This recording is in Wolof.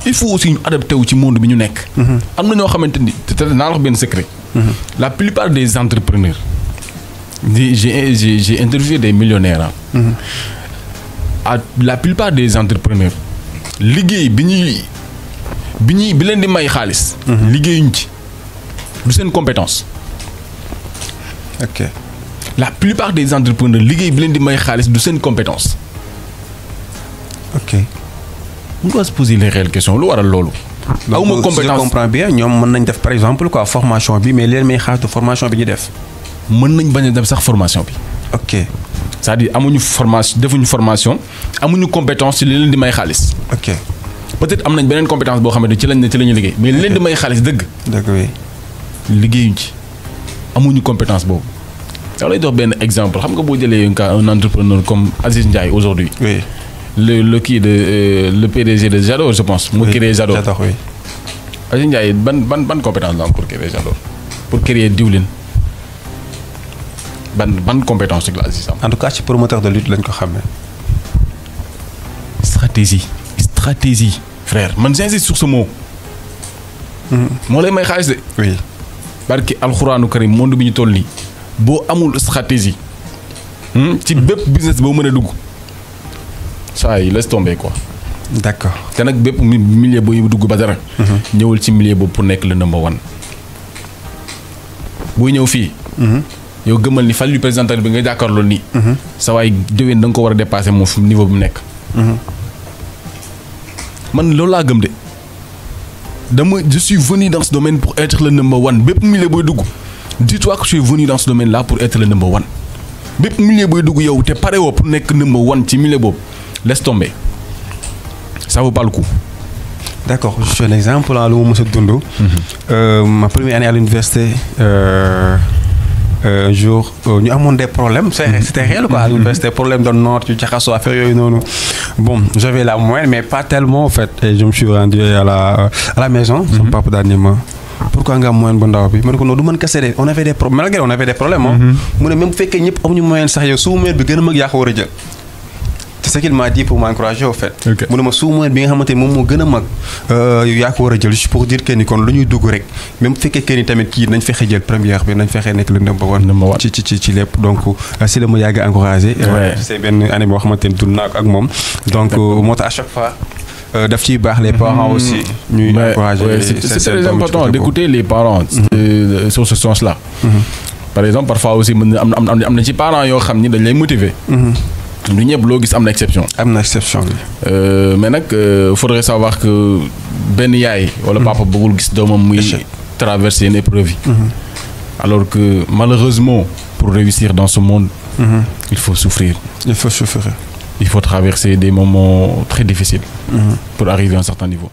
il faut aussi ñu adapté wu ci monde bi ñu nekk. am na ñoo xamante ni te naa wax benn secret. La plupart des entrepreneurs. J'ai interviewé des millionnaires. La plupart des entrepreneurs liggéey bi leen di may xaalis. liggéeyuñ ci du seen compétence. ok la plupart des entrepreneurs liggéey bi leen di may xaalis du seen compétence. ok. on doit se poser les réelles questions lu waral loolu. awuma compétence je comprends bien ñoom mën nañ def par exemple quoi formation bi mais leen may xaalis formation bi ñu def. mën nañ bañ a def sax formation bi. ok. c'est-à-dire amuñu formation defuñu formation amuñu compétence ci li leen di may xaalis. ok. peut-être am nañ beneen compétence boo xamante ci lañ liggéey mais li leen di may xaalis dëgg. dëgg oui. liggéeyuñ ci amuñu compétence boobu. da lay jox benn exemple xam nga boo jëlee un entrepreneur comme Aziz Ndiaye aujourd'hui. oui. le PDG de Jador je pense. mu créé Jador. Jador oui. Aziz Ndiaye ban compétence la am pour créer Jador pour créer diwlin. ban compétence rek la Aziz am. en tout cas ci promoteur de lutte lañ ko xamee. stratégie frère man j'insiste sur ce mot. moo lay may xaalis de. oui. barki alxuraanu karim monde bi ñu toll nii boo amul stratégie. ci bépp business boo mën a dugg. saa yi laisse tomber quoi. d'accord. te nag bépp milieu boo dugg ba dara. ñëwul ci milieu boobu pour nekk le number one. booy ñëw fii. yow gëmal ni fal yu présentateur bi nga jàkkaarloo nii. sa waay déwén da nga ko war a dépasser moom fi niveau bi mu nekk. man loolu laa gëm de je suis venu dans ce domaine pour être le number one bépp milieu booy dugg dis-toi que je suis venu dans ce domaine là pour être le number one bépp milieu booy dugg yow te pare woo pour nekk number one ci milieu boobu laisse tomber ça vaut pas le coup. d'accord je suis un exemple lu ma mës a dund. ma première année à l'université un jour ñu amoon des problèmes c'était réel quoi à l'université problème de notes yu jaxasoo affaire yooyu noonu bon j'avais la moyenne mais pas tellement en fait et je me suis rendu à la maison sama papa daal ni ma pourquoi nga am moyenne bu ndaw bi ma ne ko non du mën kese de on avait des problèmes malgré on avait des problèmes mu ne même bu fekkee ñëpp amuñu moyenne sax yow su moyenne bi gën a mag yaa ko war a jël c'est ce qu'il m'a dit pour m'encourager au fait. mu ne ma su moyenne bi nga xamante ni moom moo gën a mag yow yaa ko war a jël juste pour dire que ni kon lu ñuy dugg rek même bu fekkee que ni tamit kii nañ fexe jël première bi nañ fexe nekk le number one ci lépp donc si la ma yàgg encouragé. c'est benn année boo xamante ni dund naa ko ak moom. donc moo tax à chaque fois daf ciy baax les parents aussi. ñuy encourager c'est très important d'écouter les parents. sur ce sens-là. par exemple parfois aussi mën na am na ci parents yoo xam ni dañ lay motiver. du ñëpp loo gis am na exception. am na exception bi. mais nag faudrait savoir que benn yaay wala papa bëggul gis doomam muy traverser une épreuve yi. alors que malheureusement pour réussir dans ce monde. il faut souffrir. il faut souffrir. il faut traverser des moments très difficiles. pour arriver à un certain niveau.